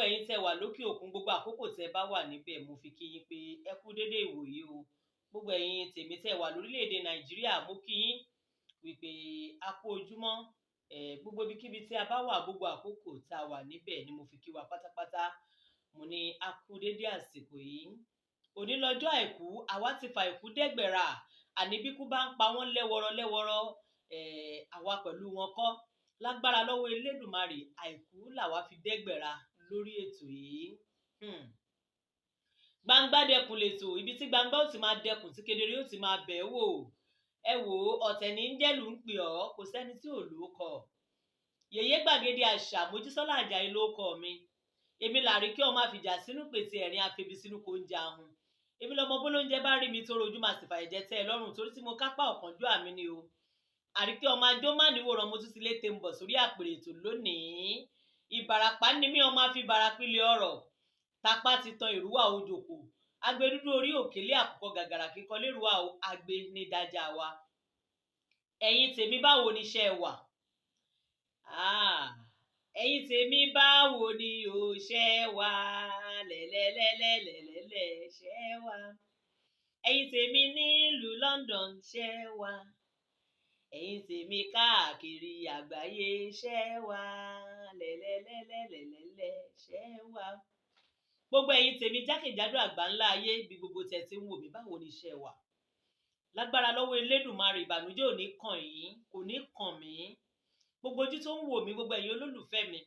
ẹ̀yin tẹ́ wà lókè òkun, gbogbo àkókò tẹ́ bá wà níbẹ̀, mo fi kí yín pé ẹ kú déédé ìwòyí o. Gbogbo ẹ̀yin tèmi tẹ́ wà lórílẹ̀‐èdè Nàìjíríà, mo kí yín wípé a kú ojúmọ́. Gbogbo ibikíbi tí a bá wà, gbogbo àkókò tá a wà níbẹ̀ ni mo fi kí wa pátápátá. Mo ní a kú déédé àsìkò yìí. Òní lọ́jọ́ àìkú, àwa ti fa àìkú dẹ́gbẹ̀rà. Àní bíkú bá ń pa wọ́n lẹ́wọ̀rọ̀ lẹ́wọ̀rọ̀, àwa pẹ̀lú wọn kọ́. Lágbára lọ́wọ́ Elédùmarè, àìkú làwa fi dẹ́gbẹ̀ra lórí ètò yìí. Gbangba dẹkùn lètò, ibi tí gbangba ó ti máa dẹkùn, tí kedere ó ti máa bẹ̀ wò. Ẹ wò ó, ọ̀tẹ̀ ní ń jẹ́lù ń pè ọ́, kò sẹ́ni tí ò ló kọ̀. Yèyé Gbàgede Àṣà, Mojísọ́lá Àjàyí ló kọ mi. Èmi làrí kí ọmọ àfìjà sínú pètè ẹ̀rín afebi sínú kò ń jẹ ahun. Èmi lọmọ bólóúnjẹ bá rí mi tó rojú máa sì fàyè jẹ tẹ́ ẹ lọ́rùn, torí tí mo kápá ọ̀kánjú àmì ni o. Àríkí ọmọ ajó má níwòrán, mo tún ti lé tem bọ̀ sórí àpèrè ètò lónìí. Ìbàràpá ni mí, ọmọ àfi barapílẹ̀ ọ̀rọ̀. Tapá ti tan ìrúwà òjòkó. Agbe dúdú orí òkèlè àkùkọ gàgàrà kíkọ lérúwà o, agbe ní dájà wa. Ẹ̀yin tèmi, báwo ni iṣẹ́ wà? Ẹ̀yin tèmi, báwo ni o ṣe wà? Lẹ́lẹ́lẹ́lẹ́lẹ́lẹ́ ṣe wà. Ẹ̀yin tèmi nílùú London, ṣe wà. Ẹ̀yin tèmi káàkiri àgbáyé, ṣe wà. Lẹ́lẹ́lẹ́lẹ́lẹ́lẹ́ ṣe wà. Gbogbo ẹ̀yin tèmi jákèjádò àgbáńlá ayé, bí gbogbo tẹ̀ ti ń wò mí, báwo ni iṣẹ́ wà? Lágbára lọ́wọ́ Elédùmarè, ìbànújẹ́ ò ní kàn yín, kò ní kàn mí. Gbogbo ojú tó ń wò mí, gbogbo ẹ̀yin olólùfẹ́ mi,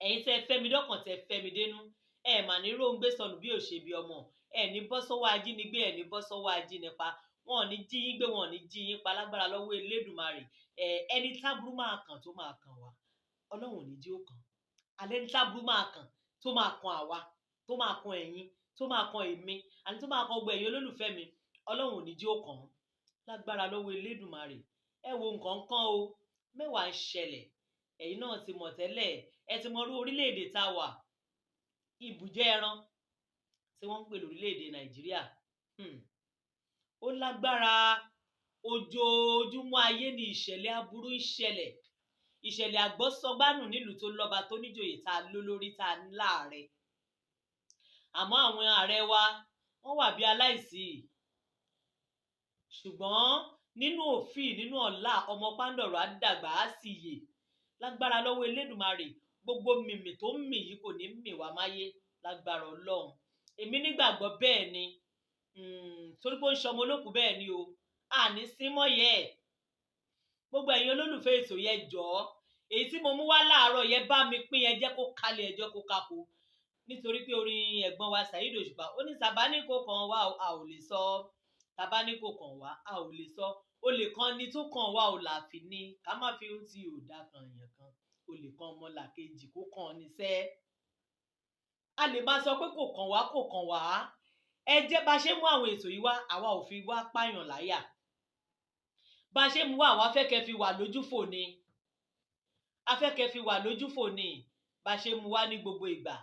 ẹ̀yin tẹ́ fẹ́ mi dọ́kàn, tẹ́ fẹ́ mi dénú, ẹ mà ní róńgbé sọnù bí ò ṣe bí ọmọ. Ẹ ní bọ́ sọ́wọ́ ajínigbé, ẹ ní bọ́ sọ́wọ́ ajínipa. Wọn ò ní jí yín gbé, wọn ò ní jí yín pa, lágbára lọ́wọ́ Elédùmarè. Ẹ ẹni táburú máa kàn tó máa kàn wá, Ọlọ́run ò ní jí ó kàn. Alẹ́ ní táburú máa kàn tó máa kan àwa, tó máa kan ẹ̀yin, tó máa kan èmi, àní tó máa kan gbogbo ẹ̀yin olólùfẹ́ mi, Ọlọ́run ò ní jí ó kàn án, lágbára lọ́wọ́ Elédùmarè. Ẹ wo nǹkan kan o, mẹ́wàá ń ṣẹlẹ̀. Ẹ̀yin náà ti mọ̀ tẹ́lẹ̀, ẹ ti mọ irú orílẹ̀-èdè tá a wà, ibùjẹ́ ẹran tí wọ́n ń pè lórílẹ̀-èdè Nàìjíríà. Ó lágbára. Ojoojúmọ́ ayé ni ìṣẹ̀lẹ̀ aburú ń ṣẹlẹ̀, ìṣẹ̀lẹ̀ àgbọ́sọgbánù nílùú tó lọ́ba, tó níjòyè, tá a lólórí, tá a láàrẹ. Àmọ́ àwọn ààrẹ wa, wọ́n wà bí aláìsí. Ṣùgbọ́n nínú òfin, nínú ọ̀la, ọmọ pàǹdọ̀rọ̀ á dàgbà, á sì yè, lágbára lọ́wọ́ Elédùmarè. Gbogbo mìmì tó ń mì yìí kò ní mì wá máyé, lágbára Ọlọ́run. Èmi nígbàgbọ́ bẹ́ẹ̀ ni, torí pé ó ń ṣọmọ olókùú bẹ́ẹ̀ ni o, àní símọ́ yẹ. Gbogbo ẹ̀yin olólùfẹ́ ètò yẹn, jọ̀ọ́, èyí tí mo mú wá láàárọ̀ yẹn, bá mi pín yẹn, jẹ́ kó kalẹ̀, ẹjọ́ kó kako, nítorí pé orin ẹ̀gbọ́n wa Saheed Òṣùpá, ó ní tàbá ní kò kàn wá, a ò lè sọ. Tàbá ní kò kàn wá, a ò lè sọ. Olè kan ni tó kàn wá ò láàfin ní ká má fi ohun tí ò dá kan èèyàn kan. Olè kan ọmọlàkejì kó kàn ní sẹ́. A lè máa sọ pé kò kàn wá, kò kàn wá. Ẹ jẹ́ bá ṣe mú àwọn ètò yìí wá, àwa ò fi wá pààyàn láyà. Bá ṣe mú wá, àwa fẹ́ kẹ́ fi wà lójúfò ni. A fẹ́ kẹ́ fi wà lójúfò ni bá ṣe mú wá ní gbogbo ìgbà.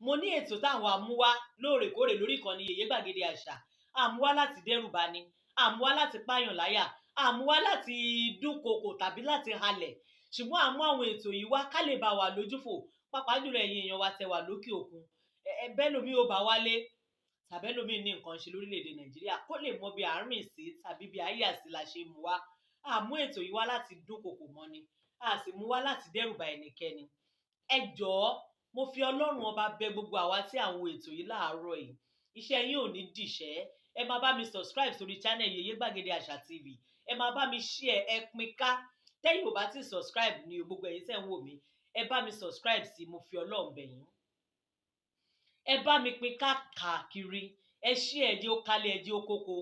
Mo ní ètò táwọn àmú wá lóòrèkóòrè lórí ìkànnì Yèyé Gbàgede Àṣà, àmú wá láti dẹ́rù bani, àmú wá láti pààyàn láyà, àmú wá láti dúnkokò tàbí láti halẹ̀. Ṣùgbọ́n àmú àwọn ètò yìí wá ká lè bá wà lójúfò, pàápàá jùlọ ẹ̀yin èèyàn wa tẹ́ wà lókè òkun. Ẹ bẹ́ẹ̀ lómi ò bá wálé, tàbẹ́ lómi ní nǹkan ṣe lórílẹ̀‐èdè Nàìjíríà, kó lè mọ bí à ń rìn sí tàbí bí à ń yà sí la ṣe mú wá. Àmú ètò yìí wá láti dúnkokò mọ́ni, a sì mú wá láti dẹ́rù ba ẹnikẹ́ni. Ẹ jọ̀ọ́, mo fi Ọlọ́run Ọba bẹ̀ gbogbo àwa tí à ń wo ètò yìí láàárọ̀ yìí. Iṣẹ́ yín ò ní dìṣẹ́. Ẹ máa bá mi subscribe sórí channel Yèyé Gbàgede Àṣà TV. Ẹ máa bá mi share, ẹ pín ká. Tẹ́yìn ò bá ti subscribe ní o, gbogbo ẹ̀yin tẹ́ ń wò mí, ẹ bá mi subscribe sí. Mo fi Ọlọ́run bẹ̀ yín, ẹ bá mi pín ká káàkiri, ẹ share, ẹ jẹ́ ó kálẹ̀, ẹ jẹ́ ó kókó.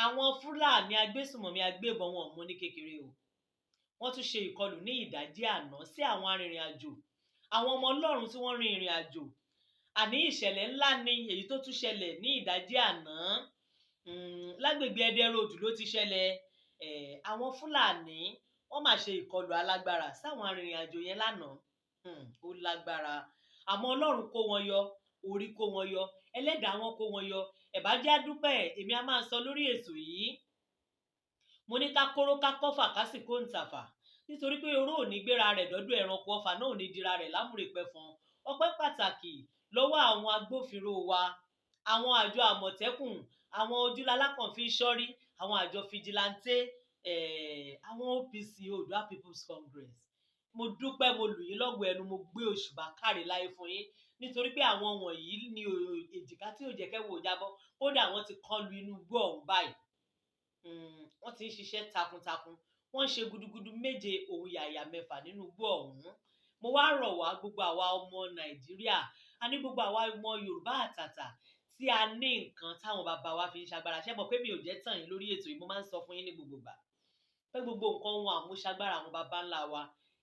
Àwọn Fúlàní agbésùmọ̀mí agbébọn, wọn mú ní kékeré o. Wọ́n tún ṣe ìkọlù ní ìdájí àná sí àwọn arìnrìn-àjò, àwọn ọmọ Ọlọ́run tí wọ́n rin ìrìn àjò. Àní ìṣẹ̀lẹ̀ ńlá ni èyí tó tún ṣẹlẹ̀ ní ìdájí àná. Lágbègbè Ẹdẹ Road ló ti ṣẹlẹ̀. Àwọn Fúlàní, wọ́n máa ṣe ìkọlù alágbára sáwọn arìnrìn-àjò yẹn lánàá. Ó lágbára, àmọ́ Ọlọ́run kó wọn yọ, orí kó wọn yọ, ẹlẹ́dàá wọn kó wọn yọ. Ẹ̀bá jẹ́ àdúpẹ́. Èmi a máa sọ lórí ètò yìí, mo ní ká kóró, ká kọ́fà, ká sì kó ń tàfà. Nítorí pé oró ò ní gbéra rẹ̀ dọ́dọ̀ ẹranko, ọfà náà ò ní dira rẹ̀ lámùrèpẹ̀fọn. Ọpẹ́ pàtàkì lọ́wọ́ àwọn agbófinró wa, àwọn àjọ àmọ̀tẹ́kùn, àwọn ojúlalákàn fi ń ṣọ́rí, àwọn àjọ fijilantè, àwọn OPC, Oòduà People's Congress. Mo dúpẹ́, mo lù yín lọ́gọ ẹnu, mo gbé òṣùbà káre láyé fún yín, nítorí pé àwọn wọ̀nyí ní èjìká tí ò jẹ́ kẹ́wò jábọ́. Kódà wọ́n ti kán lu inú igbó ọ̀hún báyìí. Wọ́n ti ń ṣiṣẹ́ takuntakun, wọ́n ń ṣe gudugudu méje òun yàyà mẹ́fà nínú igbó ọ̀hún. Mo wá rọ̀ wá gbogbo àwa ọmọ Nàìjíríà, a ní gbogbo àwa ọmọ Yorùbá àtàtà tí a ní nǹkan táwọn bàbá wa fi ń ṣagbára. Ṣé mọ̀ pé mi ò jẹ́ tàn yín lórí ètò yìí, mo máa ń sọ fún yín ní gbogbo ìgbà pé gbogbo nǹkan ohun àmúṣagbára àwọn bàbá ńlá wa,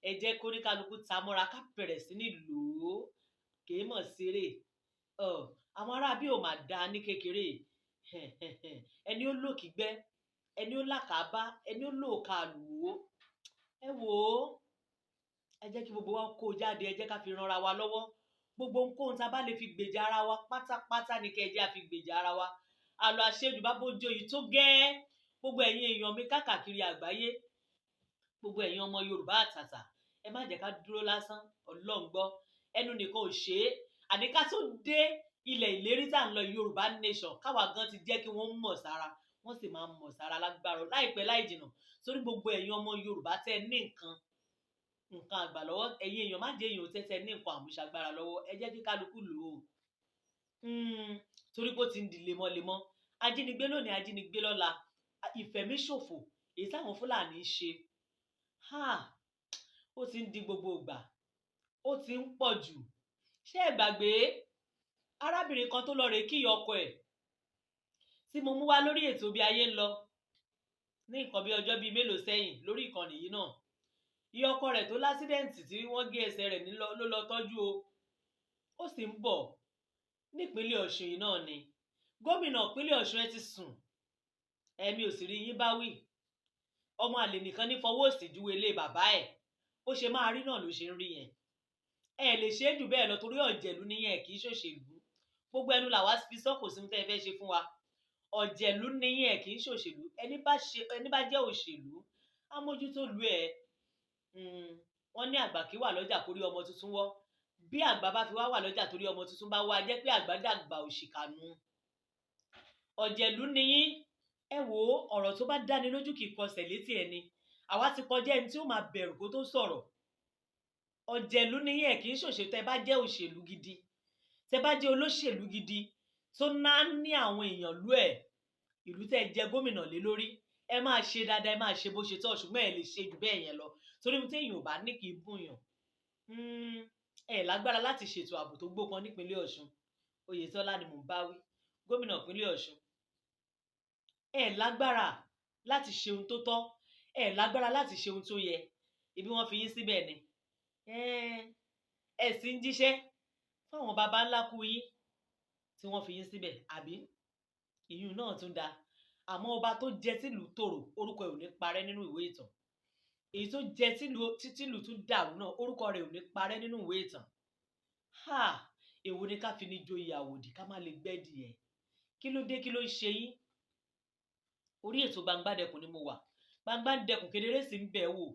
ẹ jẹ́ kóníkálukú ta mọ́ra ká bẹ̀rẹ̀ sí ní lò ó, kì í mọ̀ ṣeré. Àwọn ará bí ò máa da ní kékeré. Ẹni ó lòkìgbẹ́, ẹni ó làkàbá, ẹni ó lòkà lùwó. Ẹ wò ó, ẹ jẹ́ kí gbogbo wa kó jáde, ẹ jẹ́ ká fi ranra wa lọ́wọ́. Gbogbo ohunkóhun tá a bá lè fi gbèjà ara wa pátápátá ni kẹ́ ẹ jẹ́ a fi gbèjà ara wa. Àlọ́ àṣejù bá bójú yìí tó gẹ́. Gbogbo ẹ̀yin èèyàn mi káàkiri àgbáyé, gbogbo ẹ̀yin ọmọ Yorùbá àtàtà, ẹ má jẹ́ ká dúró lásán. Ọlọ́run gbọ́, ẹnu nìkan ò ṣe é. Àní ká tó dé ilẹ̀ ìlérí tá à ń lọ, Yorùbá nation, káwa gan ti jẹ́ kí wọ́n mọ̀ sára, wọ́n sì máa mọ̀ sára lágbára láìpẹ́ láì jìnà. Sórí gbogbo ẹ̀yin ọmọ Yorùbá tẹ́ ní nǹkan nǹkan àgbà lọ́wọ́, ẹ̀yin èèyàn má jẹ́ èèyàn tẹ́tẹ́ ní nǹkan àmúṣagbára lọ́wọ́, ẹ jẹ́ kí kálukú lò ó. Torí pé ó ti ń di lemọ́lemọ́. Ajínigbé lónìí, ajínigbé lọ́la, ìfẹ̀míṣòfò èyí táwọn Fúlàní ń ṣe, ó ti ń di gbogbo ìgbà, ó ti ń pọ̀ jù. Ṣé ẹ gbàgbé arábìnrin kan tó lọ rè kí ọkọ ẹ̀ tí mo mú wá lórí ètò bí ayé ń lọ ní nǹkan bí ọjọ́ bíi mélòó sẹ́yìn lórí ìkànnì yìí náà? Iye ọkọ rẹ̀ tó lásídẹ̀ǹtì tí wọ́n gé ẹsẹ̀ rẹ̀ ló lọ tọ́jú o, ó sì ń bọ̀ nípínlẹ̀ Ọ̀ṣun yìí náà ni. Gómìnà ìpínlẹ̀ Ọ̀ṣun, ẹ ti sùn, ẹ̀mí ò sì rí yín bá wí. Ọmọ àlè nìkan ní fọwọ́ òsì júwe ilé bàbá ẹ̀, ó ṣe máa rí náà ló ṣe ń rí yẹn. Ẹ lè ṣe é jù bẹ́ẹ̀ lọ torí ọ̀jẹ̀lú níyẹn, kì í ṣòṣèlú. Gbogbo ẹnu làwa fi sọ, kò sí ohun tẹ́ ẹ fẹ́ ṣe fún wa. Ọ̀jẹ̀lú níyẹn, kì í ṣòṣèlú. Ẹni bá jẹ́ òṣèlú á mójútó lu ẹ̀. Wọ́n ní àgbà kí wà lọ́jà kórí ọmọ tuntun wọ́. Bí àgbà bá fi wá wà lọ́jà torí ọmọ tuntun bá wá, jẹ́ pé àgbà dàgbà òṣìkà nu. Ọ̀jẹ̀lú níyín. Ẹ wo, ọ̀rọ̀ tó bá dáni lójú kì í kọsẹ̀ létí ẹni. Àwa ti kọjá ẹni tí ó máa bẹ̀rù kó tó sọ̀rọ̀. Ọ̀jẹ̀lú níyín, ẹ̀ kì í ṣòṣèlú. Tẹ́ bá jẹ́ òṣèlú gidi, tẹ́ bá jẹ́ olóṣèlú gidi tó ná ní àwọn èèyàn lú ẹ̀, ìlú tẹ́ jẹ gómìnà lé lórí, ẹ máa ṣe dáadáa, ẹ máa ṣe bó ṣe tọ́, ṣùgbọ́n ẹ lè ṣe jù bẹ́ẹ̀ yẹn lọ, torí ohun téèyàn ò bá ní kì í bùyàn. Ẹ lágbára láti ṣètò ààbò tó gbókan nípínlẹ̀ Ọ̀ṣun. Oyètọ́lá ni mò ń bá wí, gómìnà ìpínlẹ̀ Ọ̀ṣun. Ẹ lágbára láti ṣe ohun tó tọ́, ẹ lágbára láti ṣe ohun tó yẹ. Ibi wọ́n fi yín síbẹ̀ ni ẹ sì ń jíṣẹ́ fáwọn baba ńlá kú yín tí wọ́n fi yín síbẹ̀, àbí ìyún náà tún dáa. Àmọ́ ọba tó jẹ tìlú tòrò, orúkọ ẹ̀ ò ní parẹ́ nínú ìwé ìtàn. Èyí tó jẹ tìlú tún dàrú náà, orúkọ rẹ̀ ò ní parẹ́ nínú ìwé ìtàn. Ha, èwo ni ká fi ní joyè àwòdì ká má lè gbẹ́dì ẹ̀? Kí ló dé? Kí ló ń ṣe yín? Orí ètò Gbangbadẹkùn ni mo wà. Gbangbadẹkùn kedere sì ń bẹ̀ wò.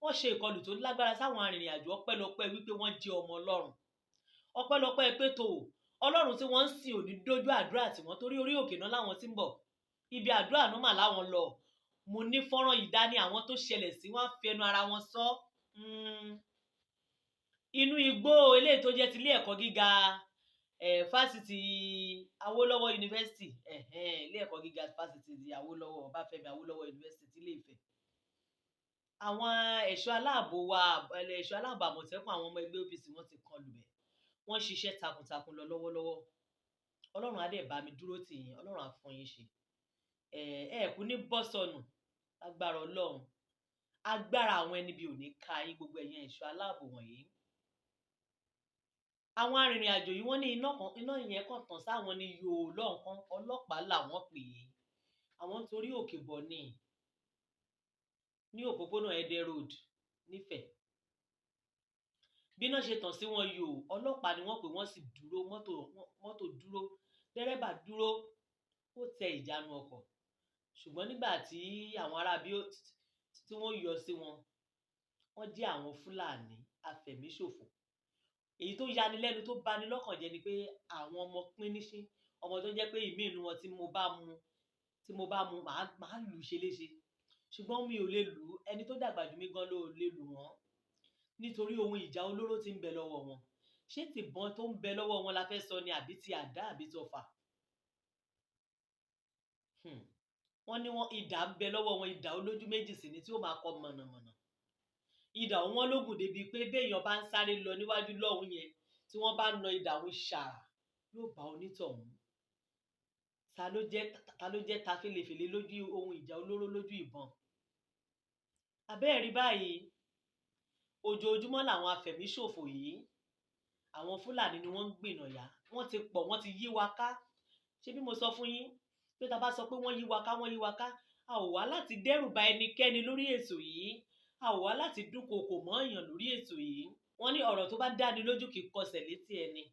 Wọ́n ṣe ìkọlù tó lágbára sáwọn arìnrìn-àjò, ọpẹ́lọpẹ́ wípé wọ́n jẹ́ ọmọ Ọlọ́run, ọpẹ́lọpẹ́ pé tó Ọlọ́run tí wọ́n ń sìn ò ní dójú àdúrà tí wọ́n, torí orí òkè náà láwọn tí ń bọ̀, ibi àdúrà náà mà láwọn lọ. Mo ní fọ́nrán yìí dání, àwọn tó ṣẹlẹ̀ sí wọ́n á fi ẹnu ara wọn sọ. Inú igbó eléyìí tó jẹ́ ti ilé ẹ̀kọ́ gíga fásitì Awólọ́wọ̀ University, ilé ẹ̀kọ́ gíga fásitì ti Awólọ́wọ̀, Ọbáfẹ́mi Awólọ́wọ̀ University ti Ilé-Ifẹ̀, àwọn ẹ̀ṣọ́ aláàbò wa, ẹ̀ṣọ́ aláàbò Àmọ̀tẹ́kùn, àwọn ọmọ ẹgbẹ́ OPC, wọ́n ti kọlù bẹ̀, wọ́n ṣiṣẹ́ takuntakun lọ lọ́wọ́lọ́wọ́. Ọlọ́run á dẹ̀ bá mi dúró tì yín, Ọlọ́run á fún yín ṣe. Ẹ ẹ kú ní bọ́ sọnù lágbára Ọlọ́run. Agbára àwọn ẹni bí ò ní ka yín, gbogbo ẹ̀yin ẹ̀ṣọ́ aláàbò wọ̀nyí. Àwọn arìnrìn-àjò yìí, wọ́n ní iná kan, iná yẹn kàn tàn sáwọn ní yòó lọ́ọ̀kan, ọlọ́pàá làwọn pè é. Àwọn ń torí òkè bọ̀ ní òpópónà Ẹdẹ Road nífẹ̀ẹ́. Bí iná ṣe tàn sí wọn yòó, ọlọ́pàá ni wọ́n pè. Wọ́n sì dúró mọ́tò, mọ́tò dúró, dẹ́rẹ́bà dúró, ó tẹ ìjánu ọkọ̀. Ṣùgbọ́n nígbà tí àwọn ará bí tí wọ́n yọ sí wọn, Wọ́n jẹ́ àwọn Fúlàní afẹ̀míṣòfò. Èyí tó yani lẹ́nu tó bani lọ́kàn jẹ́ ni pé àwọn ọmọ píníṣín, ọmọ tó jẹ́ pé ìmíì inú wọn tí mo bá mú, tí mo bá mú, màá lù ú ṣe léṣe. Ṣùgbọ́n mi ò lè lù ú, ẹni tó dàgbà jù mí gan ló lè lù wọ́n nítorí ohun ìjà olóró tí ń bẹ lọ́wọ́ wọn. Ṣé tìbọn tó ń bẹ lọ́wọ́ wọn la fẹ́ sọ ni, àbí ti àdá, àbí ti ọfà? Wọ́n ní wọ́n idà ń bẹ lọ́wọ́ wọn, idà olójú méjì sì ni tí ó máa kọ mọ̀nàmọ̀nà. Idà wọn lógùn débi pé béèyàn bá ń sáré lọ níwájú lọ́hùn yẹn, tí wọ́n bá na idà òun ṣàrà, yóò bá onítọ̀hún. Ta ló jẹ́ ta fèlèfèlè lójú ohun ìjà olóró lójú ìbọn? Àbẹ́ẹ̀rí báyìí, ojoojúmọ́ làwọn afẹ̀míṣòfò yìí, àwọn Fúlàní ni wọ́n ń gbìnàyà. Wọ́n ti pọ̀, wọ́n ti yí wa ká. Ṣé bí mo sọ fún yín pé tá a bá sọ pé wọ́n yí wa ká, wọ́n yí wa ká, a ò wá láti dẹ́rù ba ẹnikẹ́ni lórí ètò yìí, a ò wá láti dúnkookò mọ́ èèyàn lórí ètò yìí. Wọ́n ní ọ̀rọ̀ tó bá dáni lójú kì í kọsẹ̀ létí ẹni.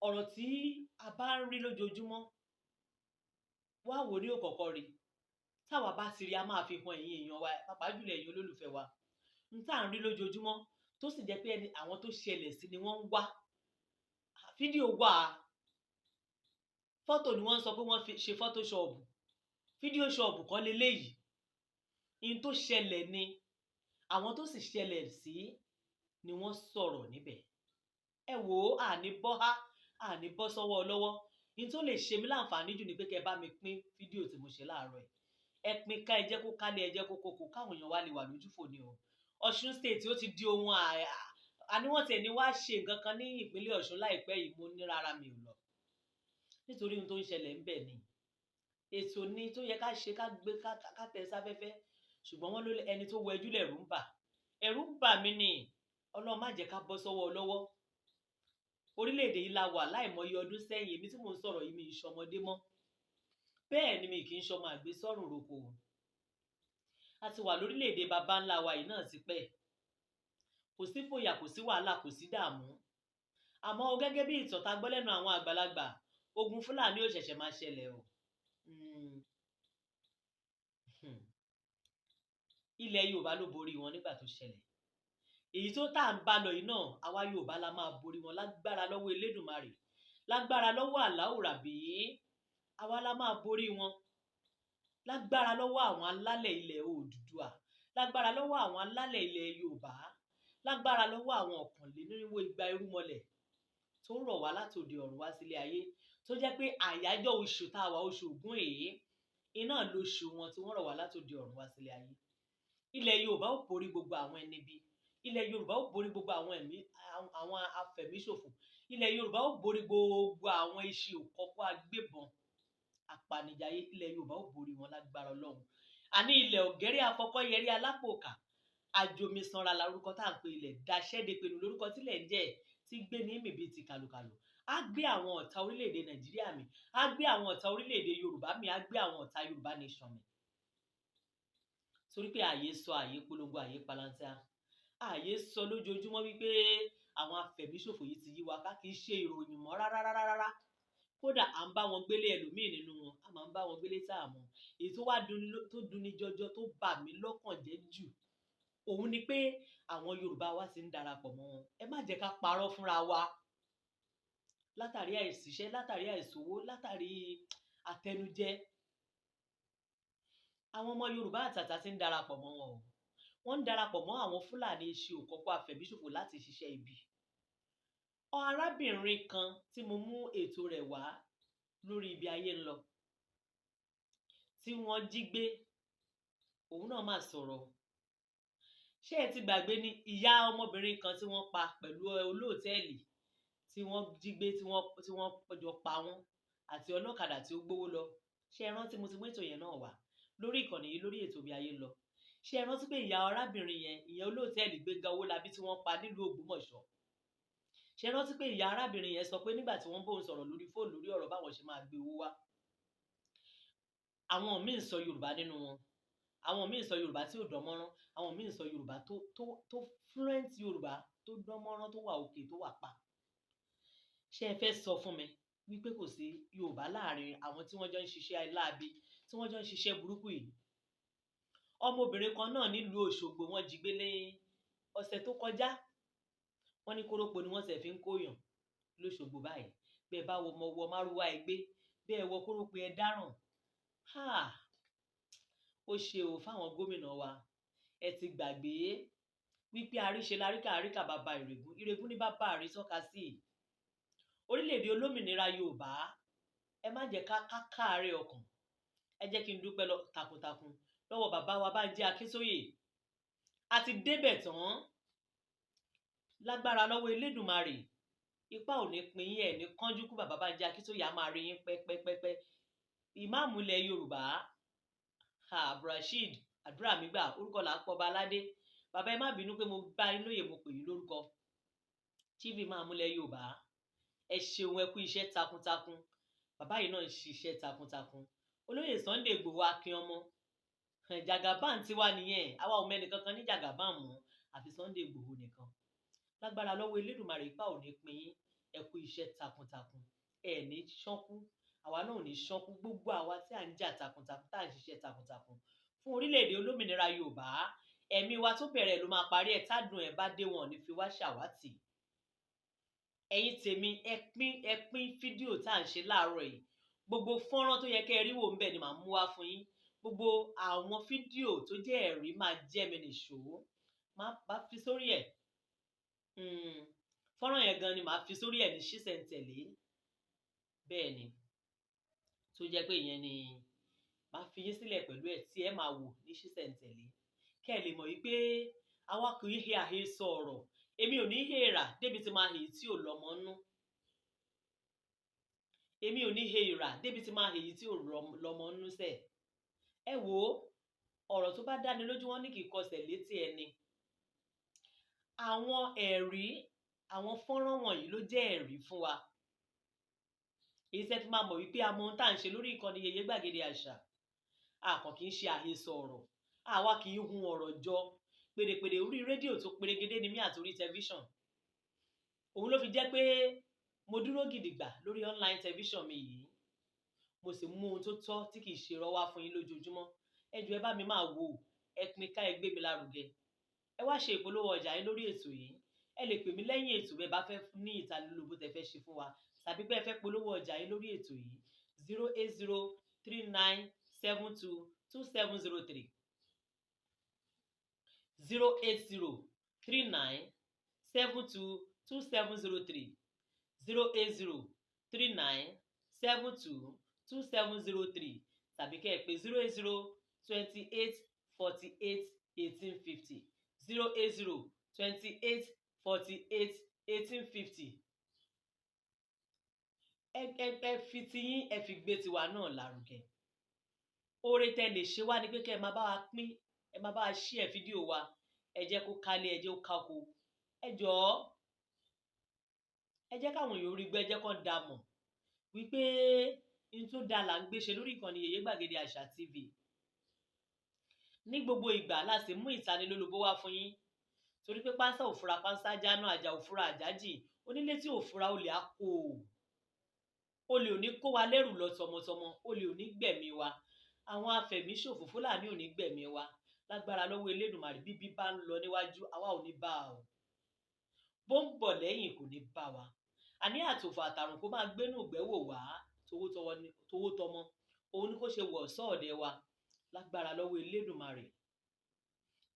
Ọ̀rọ̀ tí a bá ń rí lójoojúmọ́, wá wò ní òkọ̀kọ̀ rí. Táwa bá ti rí, a máa fi hàn ẹ̀yin èèyàn wa, pàápàá jùlọ ẹ̀yin olólùfẹ́ wa. N tá à ń rí lójoojúmọ́ tó sì jẹ́ pé ẹni àwọn tó ṣẹlẹ̀ sí ni wọ́n ń wá. Fídíò wà, fọ́tò ni wọ́n ń sọ pé wọ́n fi ṣe fọ́tóṣọ̀bù. Fídíò ṣọ̀bù kọ́ leléyìí. N tó ṣẹlẹ̀ ni àwọn tó sì ṣẹlẹ̀ sí ni wọ́n sọ̀rọ̀ níbẹ̀. Ẹ wò ó, àní bọ́ há, àní bọ́ sọ́wọ́ lọ́wọ́. N tó lè ṣe mí láǹfààní jù ni pé kẹ́ ẹ bá mi pín fídíò tí mo ṣe láàárọ̀ yìí. Ẹ pín ká, ẹ jẹ́ kó kálẹ̀, ẹ jẹ́ kó kókó, káwọn èèyàn wá lè wà lójúfò ni o. Ọ̀ṣun State ó ti di ohun àní wọ́n tiẹ̀ ní wá ṣe nǹkan kan ní ìpínlẹ̀ Ọ̀ṣun láìpẹ́ yìí, mo ní rárá mi ò lọ. Nítorí ohun tó ń ṣẹlẹ̀ ń bẹ̀ ni. Ètò ni tó yẹ ká ṣe, ká gbé, ká tẹ sáfẹ́fẹ́. Ṣùgbọ́n wọ́n ló ẹni tó wẹjú lẹ̀rú ń bà. Ẹ̀rù ń bà mí ni. Ọlọ́run má jẹ́ ká bọ́ sọ́wọ́ lọ́wọ́. Orílẹ̀-èdè yìí la wà láìmọye ọdún sẹ́yìn, èmi tí mò ń sọ̀rọ̀ yìí mi ì ṣọmọdé mọ́. Bẹ́ẹ̀ ni mi kì í ṣọmọ àgbésọ́rùn roko. A ti wà lórílẹ̀-èdè baba ńlá wa yìí náà ti pẹ́. Kò sí fòyà, kò sí wàhálà, kò sí dààmú. Àmọ́ o gẹ́gẹ́ bí ìtàn tá gbọ́ lẹ́nu àwọn àgbàlagbà, ogun Fúlàní ò ṣẹ̀ṣẹ̀ máa ṣẹlẹ̀ o. Ilẹ̀ Yorùbá ló borí wọn nígbà tó ṣẹlẹ̀. Èyí tó tá à ń bá lọ yìí náà, àwa Yorùbá la máa borí wọn lágbára lọ́wọ́ Elédùmarè, lágbára lọ́wọ́ Àláùràbí, àwa la máa borí wọn. Lágbára lọ́wọ́ àwọn alálẹ̀ ilẹ̀ Odùduwà, lágbára lọ́wọ́ àwọn alálẹ̀ ilẹ̀ Yorùbá, lágbára lọ́wọ́ àwọn ọ̀kànlénírínwó igba irúnmọlẹ̀ tó rọ̀ wá láti òde ọ̀run wá sílé ayé, tó jẹ́ pé àyájọ́ oṣù tá a wà, oṣù Ògún èé, iná lóṣù wọn tí wọ́n rọ̀ wá láti òde ọ̀run wá sílé ayé. Ilẹ̀ Yorùbá ó borí gbogbo àwọn ẹni bí. Ilẹ̀ Yorùbá ó borí gbogbo àwọn ẹ̀mí, àwọn afẹ̀míṣòfò. Ilẹ̀ Yorùbá ó borí gbogbo àwọn iṣẹ́ òkọ́kọ́ agbébọn apanijayé. Ilẹ̀ Yorùbá ó borí wọn lágbára Ọlọ́run. Àní ilẹ̀ ògẹ́rẹ́ afọkọ́yẹrí alápòkà, àjòmísanra lárúkọ tá à ń pe ilẹ̀, daṣẹ́depenu lórúkọ tílẹ̀ ń jẹ́, tí gbé ní mì bíi ti kàlùkàlù. Á gbé àwọn ọ̀tá orílẹ̀-èdè Nàìjíríà mì, á gbé àwọn ọ̀tá orílẹ̀-èdè Yorùbá mì, á gbé àwọn ọ̀tá Yorùbá nation mì. Torí pé ààyè sọ, ààyè polongo, ààyè palantia. Ààyè sọ lójoojúmọ́ wípé àwọn afẹ̀míṣòfò yìí ti yí wa ká, kì í ṣe ìròyìn mọ́ rárá rárá rárá. Kódà à ń bá wọn gbélé ẹlòmíì nínú wọn, a máa ń bá wọn gbélé tá a mọ̀. Èyí tó wá tó dunni jọjọ, tó bà mí lọ́kàn jẹ́ jù, òun ni pé àwọn Yorùbá wa ti ń darapọ̀ mọ́ wọn. Ẹ má jẹ́ ká parọ́ fúnra wa. Látàrí àìsíṣẹ́, látàrí àìsówó, látàrí àtẹnujẹ, àwọn ọmọ Yorùbá àtàtà ti ń darapọ̀ mọ́ wọn o. Wọ́n ń darapọ̀ mọ́ àwọn Fúlàní iṣẹ́ òkọ́kọ́ afẹ̀míṣòfò láti ṣiṣẹ́ ibi. Arábìnrin kan tí mo mú ètò rẹ̀ wá lórí ibi ayé ń lọ, tí wọ́n jí gbé, òun náà máa sọ̀rọ̀. Ṣé ẹ ti gbàgbé ni ìyá ọmọbìnrin kan tí wọ́n pa pẹ̀lú olóòtẹ́ẹ̀lì tí wọ́n jí gbé, tí wọ́n jọ pa wọ́n àti ọlọ́kadà tí ó gbówó lọ? Ṣé ẹ rántí mo ti mú ètò yẹn náà wá lórí ìkànnì yìí lórí ètò ibi ayé ń lọ? Ṣé ẹ rántí pé ìyá arábìnrin yẹn, ìyẹn olóòtẹ́ẹ̀lì Gbénga Owólabí tí wọ́n pa nílùú Ògbómọ̀ṣọ́? Ṣé ẹ rántí pé ìyá arábìnrin yẹn sọ pé nígbà tí wọ́n bóun sọ̀rọ̀ lórí fóònù lórí ọ̀rọ̀ báwọn ṣe máa gbé owó wá, àwọn míì ń sọ Yorùbá nínú wọn, àwọn míì ń sọ Yorùbá tí ò dánmọ́rán, àwọn míì ń sọ Yorùbá tó fluent Yorùbá tó dánmọ́rán, tó wà òkè, tó wà pa. Ṣé ẹ fẹ́ sọ fún mi wípé kò sí Yorùbá láàrin àwọn tí wọ́n jọ ń ṣiṣẹ́ láabi, tí wọ́n jọ ń ṣiṣẹ́ burúkú yìí? Ọmọbìnrin kan náà nílùú Òṣogbo wọ́n jí gbé ní Ọ̀sẹ̀ tó kọjá wọ́n ní kórópò ni wọ́n ṣẹ̀ fi ń kóyàn lóṣogbo báyìí. Bẹ́ẹ̀ bá wọ ọmọ wọ márúwá ẹgbẹ́, bẹ́ẹ̀ wọ kórópò ẹ dáràn. Ó ṣe o fáwọn gómìnà wa. Ẹ ti gbàgbé wípé àríṣe láríkà àríkà bàbá ìrègùn, ìrègùn ní bàbá àrísọ́ka sí. Orílẹ̀-èdè olómìnira Yorùbá, ẹ má jẹ́ ká káàárẹ̀ ọkàn. Ẹ jẹ́ kí n dúpẹ́ lọ takuntakun lọ́wọ́ bàbá wa Bánjí Akíntóyè. A ti débẹ̀ tán lágbára lọ́wọ́ Elédùmarè. Ipá ò ní pín yín, ẹ̀ ní kánjú kú. Bàbá Bánjí Akíntóyè á máa rí yín pẹ́pẹ́pẹ́pẹ́. Ìmáàmù ilẹ̀ Yorùbá Abdulrasheed àdúrà mi gbà, orúkọ là ń pọ̀ ọba aládé. Bàbá ẹ má bínú pé mo bá yín lóye, mo pè yín lórúkọ. Chief Ìmáàmù ilẹ̀ Yorùbá, ẹ ṣeun, ẹ kú iṣẹ́ takuntakun. Bàbá yìí náà ń ṣiṣẹ́ takuntakun. Olóyè Sunday Igboho Akínọmọ, Jagaban tiwa nìyẹn. Àwa ò mẹ́ni kankan ní Jagaban mọ́ àfi Sunday Igboho nìkan. Lágbára lọ́wọ́ Elédùmarè, ipá ò ní pín yín. Ẹ kú iṣẹ́ takuntakun, ẹ ní ṣánkú, àwa náà ò ní ṣánkú. Gbogbo àwa tí à ń jà takuntakun, tá à ń ṣiṣẹ́ takuntakun fún orílẹ̀-èdè olómìnira Yorùbá, ẹ̀mí wa tó bẹ̀rẹ̀ ló máa parí ẹ̀. Tádùn ẹ̀ bá dé, wọn ò ní fi wá ṣàwátì. Ẹ̀yin tèmi, ẹ pín fídíò tá à ń ṣe láàárọ̀ yìí. Gbogbo fọ́nrán tó yẹ kẹ́ ẹ rí wò ń bẹ̀ ni màá mú wá fún yín. Gbogbo àwọn fídíò tó jẹ́ ẹ̀rí máa jẹ́ mi nìṣó, máa bá fi sórí ẹ̀. Fọ́nrán yẹn gan ni màá fi sórí ẹ̀ ní ṣísẹ̀ntẹ̀lé. Bẹ́ẹ̀ ni, tó jẹ́ pé ìyẹn ni màá fi yín sílẹ̀ pẹ̀lú ẹ̀ tí ẹ máa wò ní ṣísẹ̀ntẹ̀lé, kẹ́ ẹ lè mọ̀ wípé àwa kì í he àhesọ ọ̀rọ̀. Èmi ò ní he rà débi tí máa hèyí tí ò lọ́mọ nú. Èmi ò ní he ìrà débi tí máa hèyí tí ò lọ́mọ nú sẹ̀. Ẹ wo ọ̀rọ̀ tó bá dáni lójú, wọn ní kì í kọsẹ̀ létí ẹni. Àwọn ẹ̀rí, àwọn fọ́nrán wọ̀nyí ló jẹ́ ẹ̀rí fún wa, èyí tẹ́ fi máa mọ̀ wípé a mọ ohun tá à ń ṣe lórí ìkànnì Yèyé Gbàgede Àṣà. A kàn kì í ṣe àhesọ ọ̀rọ̀, àwa kì í hun ọ̀rọ̀ jọ. Pèrèpèrè orí rédíò tó perégedé ni mí àti orí tẹlifíṣàn. Òun ló fi jẹ́ pé mo dúró gidigba lórí online tẹlifíṣàn mi yìí, mo sì mú ohun tó tọ́ tí kì í ṣe rọ́ wá fún yín lójoojúmọ́. Ẹ jọ̀ọ́, ẹ bá mi máa wò ó, ẹ pín ká, ẹ gbé mi lárugẹ. Ẹ wá ṣe ìpolówó ọjà yín lórí ètò yìí. Ẹ lè pè mí lẹ́yìn ètò bẹ́ẹ̀ bá fẹ́ ní ìtanilólobó tẹ́ fẹ́ ṣe fún wa, tàbí pé ẹ fẹ́ polówó ọjà yín lórí ètò yìí: 08039722703, 08039722703, 08039722703, tàbí kẹ́ ẹ pè 08028481850, 08028481850. Ẹ fi tiyín, ẹ fi gbé tiwa náà lárugẹ. Oore tẹ́ lè ṣe wá ni pé kẹ́ ẹ máa bá wa pín, ẹ máa bá wa share fídíò wa. Ẹ jẹ́ kó kálé, ẹ jẹ́ kó kákó. Ẹ jọ̀ọ́, ẹ jẹ́ káwọn èèyàn orí gbọ́, ẹ jẹ́ kó dá mọ̀ wípé n tó dáa là ń gbé ṣe lórí ìkànnì Yèyé Gbàgede Àṣà TV. Ní gbogbo ìgbà la sì mú ìtanilólobó wá fún yín, torí pé pánsá ò fura pánsá jáná, àjà ò fura àjájì, onílé tí ò fura olè á kó o. Olè ò ní kó wa lẹ́rù lọ tọmọtọmọ, olè ò ní gbẹ̀mí wa, àwọn afẹ̀míṣòfò Fúlàní ò ní gbẹ̀mí wa. Lágbára lọ́wọ́ Elédùmarè, bíbí bá ń lọ níwájú, àwa ò ní bá a o, bó ń bọ̀ lẹ́yìn, kò ní bá wa. Àní àtòfò àtàrùn kó máa gbénú ìgbẹ́ wò wá, towó tọmọ òun ni kó ṣe wọ̀ sọ́ọ̀dẹ̀ wa. Lágbára lọ́wọ́ Elédùmarè,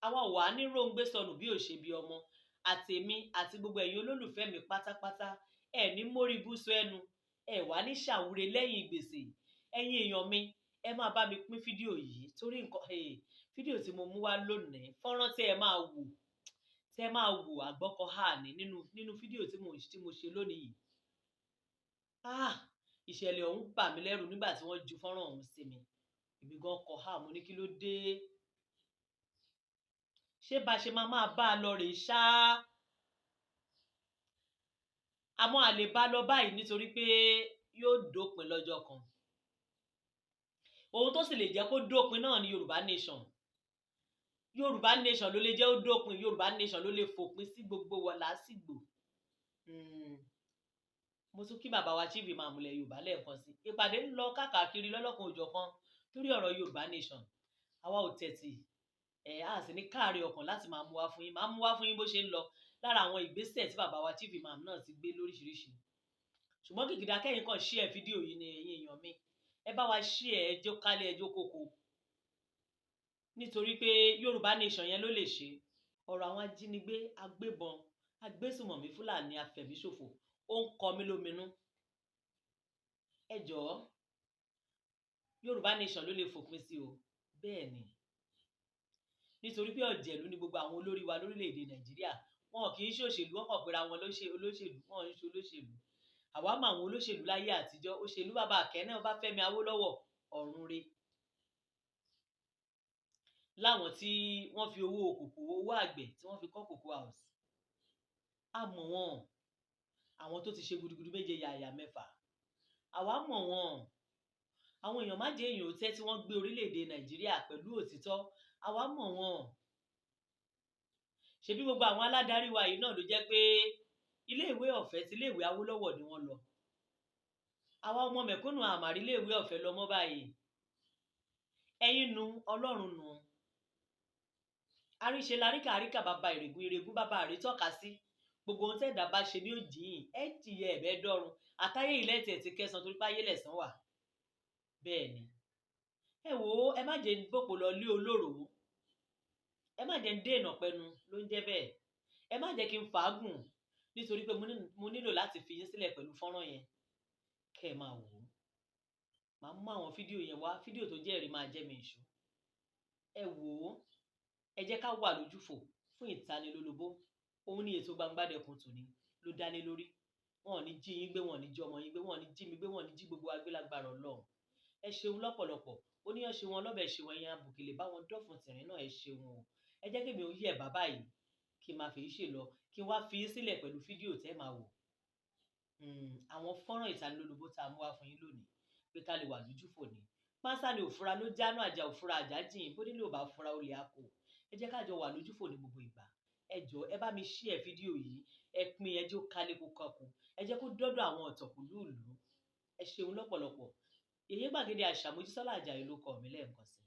àwa ò wá ní róńgbé sọnù bí ò ṣe bí ọmọ. Àtèmi àti gbogbo ẹ̀yin olólùfẹ́ mi pátápátá, ẹ̀ ní mórí búsọ ẹnu ẹ wá ní ṣàwúre lẹ́yìn gbèsè. Ẹ̀yin èèyàn mi, ẹ máa bá mi pín fídíò yìí, torí nǹkan fídíò tí mo mú wá lónìí, fọ́nrán tí ẹ máa wò, tẹ́ máa wò àgbọ́kọ̀ hà ní nínú fídíò tí mo ṣe lónìí yìí. Ah, ìṣẹ̀lẹ̀ ọ̀hún bà mí lẹ́rù nígbà tí wọ́n ju fọ́nrán ọ̀hún sí mi. Èmi gan kọ̀ ha, mo ní kí ló dé? Ṣé bá ṣe máa máa bá a lọ rèé ṣáá? Àmọ́ a lè bá a lọ báyìí, nítorí pé yóò dópin lọ́jọ́ kan. Ohun tó sì lè jẹ́ kó dópin náà ni Yorùbá Nation. Yorùbá Nation ló lè jẹ́ ó dópin. Yorùbá Nation ló lè fòpin sí gbogbo wa làásìgbò. Mo tún kí bàbá wa Chief Imam ilẹ̀ Yorùbá lẹ́ẹ̀kan sí. Ìpàdé ń lọ káàkiri lọ́lọ́kan òjọ̀kan lórí ọ̀rọ̀ Yorùbá Nation. Àwa ò tẹ̀tì. Ẹ á sì ní káàárẹ̀ ọkàn láti máa mú wá fún yín, máa mú wá fún yín bó ṣe ń lọ lára àwọn ìgbésẹ̀ tí bàbá wa Chief Imam náà ti gbé lóríṣiríṣi. Ṣùgbọ́n kìkìdá kẹ́yìn kan share fídíò yìí ni, ẹ̀yin èèyàn mi, ẹ bá wa share, ẹjọ́ kálẹ̀, ẹjọ́ kókó, nítorí pé Yorùbá Nation yẹn ló lè ṣe. Ọ̀rọ̀ àwọn ajínigbé, agbébọn, agbésùmọ̀mí, Fúlàní afẹ̀míṣòfò, ó ń kọ mí lóminú. Ẹ jọ̀ọ́, Yorùbá Nation ló lè fòpin sí o. Bẹ́ẹ̀ ni, nítorí pé ọ̀jẹ̀lú ni gbogbo àwọn olórí wa lórílẹ̀‐èdè Nàìjíríà. Wọn kì í ṣòṣèlú, wọn kàn pera wọn olóṣèlú. Wọn ń ṣe olóṣèlú. Àwa mọ àwọn olóṣèlú láyé àtijọ́, òṣèlú bàbá àkẹ́nẹ́, Ọbáfẹ́mi Awólọ́wọ̀, ọ̀run re, láwọn tí wọ́n fi owó kòkó, owó àgbẹ̀, tí wọ́n fi kọ́ Cocoa House. A mọ̀ wọ́n, àwọn tó ti ṣe gudugudu méje yàyà mẹ́fà. Àwa mọ̀ wọ́n, àwọn èèyàn má jẹ́ èèyàn òtẹ́ tí wọ́n gbé orílẹ̀-èdè Nàìjíríà pẹ̀lú òtítọ́. Àwa mọ̀ wọ́n. Ṣebí gbogbo àwọn aládarí wa yìí náà ló jẹ́ pé iléèwé ọ̀fẹ́ tí iléèwé Awólọ́wọ̀ ni wọ́n lọ. Àwa ọmọ mẹ̀kúnnù àmàrí iléèwé ọ̀fẹ́ lọ mọ́ báyìí. Ẹ̀yin nu, Ọlọ́run nu. Àríṣe laríkà, àríkà bàbá ìrègùn, ìrègùn bàbá àrítọ́ka sí. Gbogbo ohun tẹ́ẹ̀dá bá ṣe ní òjìyìn, ẹ jìyà ẹ̀bẹ̀ dọ́run àtàyè ilẹ̀ tẹ̀ ti kẹsàn, torí páyé lẹ̀sán wà. Bẹ́ẹ̀ ni. Ẹ wò ó, ẹ má jẹ́ gbòpò lọ lé olóró, ẹ má jẹ́ ń dènà pẹnu ló ń jẹ́ bẹ́ẹ̀. Ẹ má jẹ́ kí n fàágùn, nítorí pé mo nílò láti fi yín sílẹ̀ pẹ̀lú fọ́nrán yẹn kẹ́ ẹ máa wò ó. Màá mú àwọn fídíò yẹn wá, fídíò tó jẹ́ ẹ̀rí máa jẹ́ mi ìṣó. Ẹ wò ó, ẹ jẹ́ ká wà lójúfò fún ìtanilólobó. Òun ní ètò Gbangbadẹkùn tòní ló dálé lórí. Wọn ò ní jí yín gbé, wọn ò ní jí ọmọ yín gbé, wọn ò ní jí mi gbé, wọn ò ní jí gbogbo wa gbé lágbára Ọlọ́run. Ẹ ṣeun lọ́pọ̀lọpọ̀. Oníyàn ṣe wọn, lọ́bẹ̀ ṣe wọn, ẹ̀yàn àbùkìlẹ̀ bá wọn dọ̀fun tìrín náà. Ẹ ṣeun o. Ẹ jẹ́ kí mi ò yí ẹ̀ bàbá yìí, kí n máa fi ṣe lọ, kí n wá fi í sílẹ̀ pẹ̀lú fídíò tẹ́ máa wò, àwọn fọ́nrán ìtanilólobó tá a mú wá fún yín lónìí pé ká lè wà lójúfò ní. Pánsá ni òfura ló jáná, àjà òfura, àjà jìn. Bó nílò bá fura, olè á kò. Ẹ jẹ́ ká jọ wà lójúfò ní gbogbo ìgbà. Ẹ jọ̀ọ́, ẹ bá mi share fídíò yìí, ẹ pín, ẹ jẹ́ ó kálé kó kankun, ẹ jẹ́ kó dọ́dọ̀ àwọn ọ̀tọ̀kùlú ìlú. Ẹ ṣeun lọ́pọ̀lọpọ̀. Èyí Gbàgede Àṣà, Mojísọ́lá Àjàyí ló kọ mí lẹ́ẹ̀kan sí.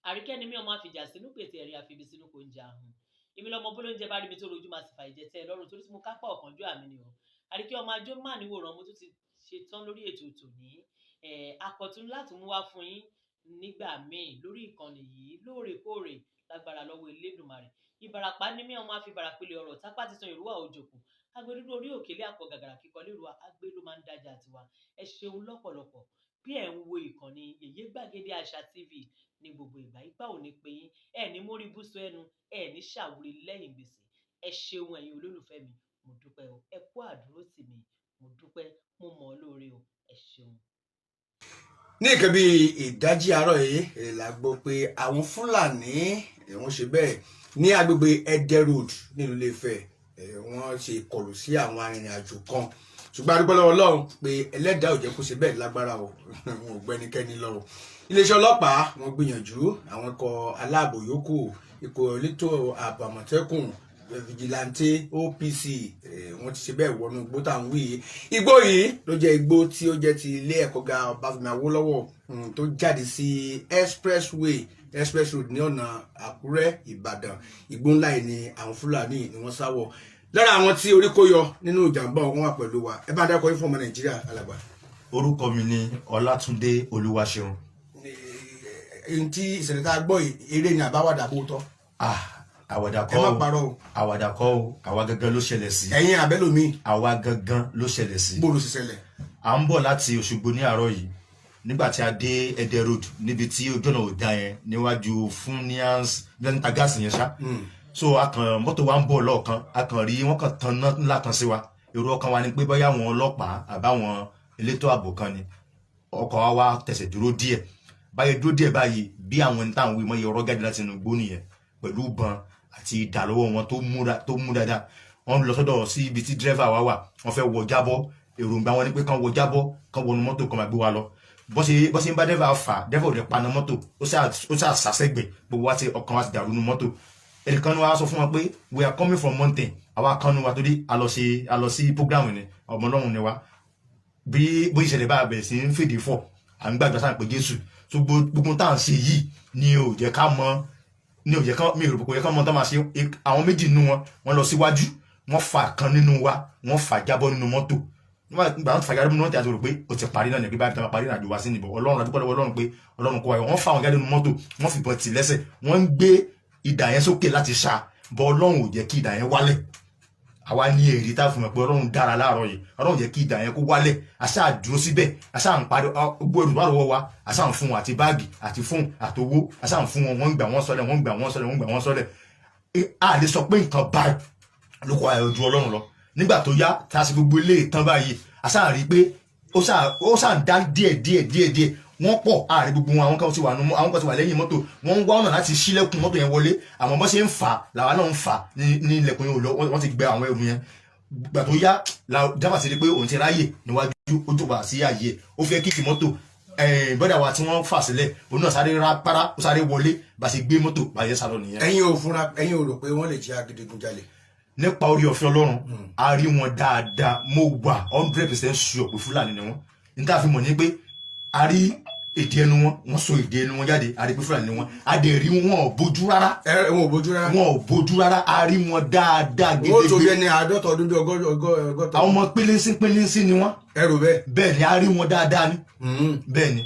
Àríkẹ́ ni mí, ọmọ àfìjà sínú pètè ẹ̀rí àfibi sínú kò ń jẹ ahun. Èmi lọmọ bólóúnjẹ bá rí mi tó rojú, máa sì fà ìjẹ tẹ́ ẹ lọ́rùn, torí tí mo kápá ọ̀kánjú àmì ni o. Àríkẹ́ ọmọ ajó má níwòrán. Mo tún ti ṣe tán lórí ètò tòní. Àkọ̀tun láti mú wá fún yín nígbà míì lórí ìkànnì yìí lóòrèkóòrè lágbára lọ́wọ́ Elédùmarè. Ìbàràpá ní mí, ọmọ àfibàràpilẹ̀ ọ̀rọ̀ tápá ti tan ìrúwà òjòkó agbẹdúdú orí òkèlè àpọ̀ gàgàrà kíkọ lérò agbé ló máa ń dájà tiwa. Ẹ ṣeun lọ́pọ̀lọpọ̀ bí ẹ̀ ń wo ìkànnì Yèyé Gbàgede Àṣà TV ní gbogbo ìgbà. Ìgbà ò ní pé yín, ẹ ní mórí búsọ ẹnu, ẹ ní ṣàwúrí lẹ́yìn gbèsè. Ẹ ṣeun, ẹ̀yin olólùfẹ́ mi, mo dúpẹ́ o. Ẹ kú àdúró tì mí, mo dúpẹ́, mo mọ̀ ọ́ lóore o. Ẹ ṣeun. Ní nǹkan bíi ìdájí àárọ̀ yìí la gbọ́ pé àwọn Fúlàní wọ́n ṣe bẹ́ẹ̀ ní agbègbè Ẹdẹ Road nílùú Ilé-Ifẹ̀. Wọ́n ṣe ìkọlù sí àwọn arìnrìn-àjò kan, ṣùgbọ́n a dúpẹ́ lọ́wọ́ Ọlọ́run pé ẹlẹ́dàá ò jẹ́ kó ṣe bẹ́ẹ̀ lágbára o. Wọn ò gbẹ́nikẹ́ni lọ o. Iléeṣẹ́ ọlọ́pàá, wọ́n gbìyànjú, àwọn ikọ̀ aláàbò yòókù, ikọ̀ elétò ààbò, Àmọ̀tẹ́kùn, vigilante, OPC, wọ́n ti ṣe bẹ́ẹ̀ wọnú igbó tá à ń wí yìí. Igbó yìí ló jẹ́ igbó tí ó jẹ́ ti ilé ẹ̀kọ́ ga Ọbáfẹ́mi Awólọ́wọ̀, tó jáde sí expressway, express road ní ọ̀nà Àkúrẹ́ Ìbàdàn. Igbó ńlá yìí ni àwọn Fúlàní ni wọ́n sá wọ̀. Lára àwọn tí orí kó yọ nínú ìjàmbá wọn wà pẹ̀lú wa. Ẹ bá dákọ̀ yín fún ọmọ Nàìjíríà, alàgbà. Orúkọ mi ni Ọlátúndé Olúwaṣeun. Ẹni tí ìṣẹ̀lẹ̀ tá a gbọ́ yìí, eré ni àbáwádà kó tọ́? Ah, àwàdà Ẹ kọ́ má o. parọ́ o. Àwàdà kọ́ o, àwa gangan ló ṣẹlẹ̀ sí. Ẹ̀yin àbẹ́lòmíì? Àwa gangan ló ṣẹlẹ̀ sí. Bó ló ṣe ṣẹlẹ̀? À ń bọ̀ láti Òṣogbo ní àárọ̀ yìí. Nígbà tí a dé Ẹdẹ Road, níbi tí ojú ọ̀nà ò dá yẹn, níwájú Fúnníàns níta gáàsì yẹn ṣá, so a kàn mọ́tò wa ń bọ̀ lọ́ọ̀kan, a kàn rí wọ́n kàn tan iná ńlá kan sí wa. Èrò ọkàn wa ni pé bóyá àwọn ọlọ́pàá àbáwọn elétò ààbò kan ni. Ọkọ̀ wa wá tẹ̀sẹ̀ dúró díẹ̀ báyìí, dúró díẹ̀ báyìí, bí àwọn ẹni táwọn wí mọ́ iye ọ̀rọ̀ jáde láti inú igbó nìyẹn, pẹ̀lú ìbọn àti ìdà lọ́wọ́ wọn tó múra, tó mú dáadáa. Wọ́n lọ sọ́dọ̀ sí ibi tí dírẹ́fà wa wà, wọ́n fẹ́ wọ jábọ́. Èròǹgbà wọn ni pé kán wọ jábọ́, kán wọnú mọ́tò, kán máa gbé wa lọ. Bó ṣe ń bá dírẹ́fà fà, dírẹ́fà ò lè paná mọ́tò, ó ṣà sàṣẹ́gbẹ̀. Gbogbo wa ti, ọkàn wa ti dàrú nu mọ́tò. Ẹnìkan ni wàá sọ fún wa pé we are coming from mountain. Àwa kan nu wa torí a lọ sí program ni, ọmọ Ọlọ́run ni wa. Bí bó ìṣẹ̀lẹ̀ bá bẹ̀rẹ̀ sí ń fèdè fọ̀, À ń gbàdúrà sáà pé Jésù. So gbogbo tá à ń ṣe yìí ni ò jẹ́ ká mọ̀, ní ò jẹ́ ká mi ò rò pé kò yẹ ká mọ̀ tá máa ṣe. Àwọn méjì nínú wọn, wọ́n lọ síwájú, wọ́n fà kan nínú wa, wọ́n fà jábọ́ nínú mọ́tò. Nígbà wọn fà jábọ́ nínú mọ́tò, àti rò pé ó ti parí náà ní pé báyìí tá a máa parí ìrìnàjò wá sí nìbọ̀. Ọlọ́run, àdúgbò lọ́wọ́ Ọlọ́run pé Ọlọ́run kó wa yọ. Wọ́n fà wọn jáde nínú mọ́tò, wọ́n fìbọn tì lẹ́sẹ̀, wọ́n ń gbé idà yẹn sókè láti ṣá bọ́. Ọlọ́run ò jẹ́ kí idà yẹn wálẹ̀. Àwa ní èrè tá a fún mi pé Ọlọ́run dára láàárọ̀ yìí. Ọlọ́run jẹ́ kí idà yẹn kó wálẹ̀. Àṣà dúró síbẹ̀, àṣà ń parí gbogbo ẹrù tó wà lọ́wọ́ wa, àṣà ń fún wọn, àti báàgì àti fóònù àtowó, àṣà ń fún wọn. Wọ́n ń gbà wọ́n sọ́lẹ̀, wọ́n ń gbà wọ́n sọ́lẹ̀, wọ́n ń gbà wọ́n sọ́lẹ̀. A lè sọ pé nǹkan báyìí ló kọ ayọ̀ ju Ọlọ́run lọ. Nígbà tó yá tá a ṣe gbogbo ilé ìtàn báyìí, àṣà rí i pé ó ṣáà ń dá díẹ̀ díẹ̀ díẹ̀ díẹ̀. Wọ́n pọ̀ ààrẹ gbogbo wọn. Àwọn kan ti wà nù, àwọn kan ti wà lẹ́yìn mọ́tò. Wọ́n ń wá ọ̀nà láti ṣílẹ̀kùn mọ́tò yẹn wọlé. Àmọ́ bó ṣe ń fà làwa náà ń fà ní ilẹ̀kùn yẹn ò lọ. Wọ́n ti gbẹ àwọn ẹrù yẹn. Gbà tó yá la dábàá ti rí pé òun ti ráyè níwájú, ó jókòó sí ààyè, ó fẹ́ kick mọ́tò. Bọ́dà wa tí wọ́n fà sílẹ̀, òun náà sáré rápárá, ó sáré wọlé. Bá ṣe gbé mọ́tò bá yẹ sálọ nìyẹn. Ẹ̀yin ò fúnra, ẹ̀yin ò rò pé wọ́n lè jẹ́ adigunjalè? Nípa orí ọ̀fẹ́ Ọlọ́run, a rí wọn dáadáa. Mo wà 100% sure pé Fúlàní ni wọ́n. Ní tá a fi mọ̀ ní pé a rí èdè ẹnu wọn, wọ́n sọ èdè ẹnu wọn jáde, a rí pé Fúlàní ni wọ́n. A dẹ̀ rí wọn ò bójú rárá. Ẹ wọn ò bójú rárá? Wọn ò bójú rárá. A rí wọn dáadáa. Wọ́n tó bí gédégbé. ẹni 50 ọdún, bí 60. Àwọn ọmọ pílínsín pílínsín ni wọ́n. Ẹ rò bẹ́ẹ̀? Bẹ́ẹ̀ ni, a rí wọn dáadáa ni. Bẹ́ẹ̀ ni.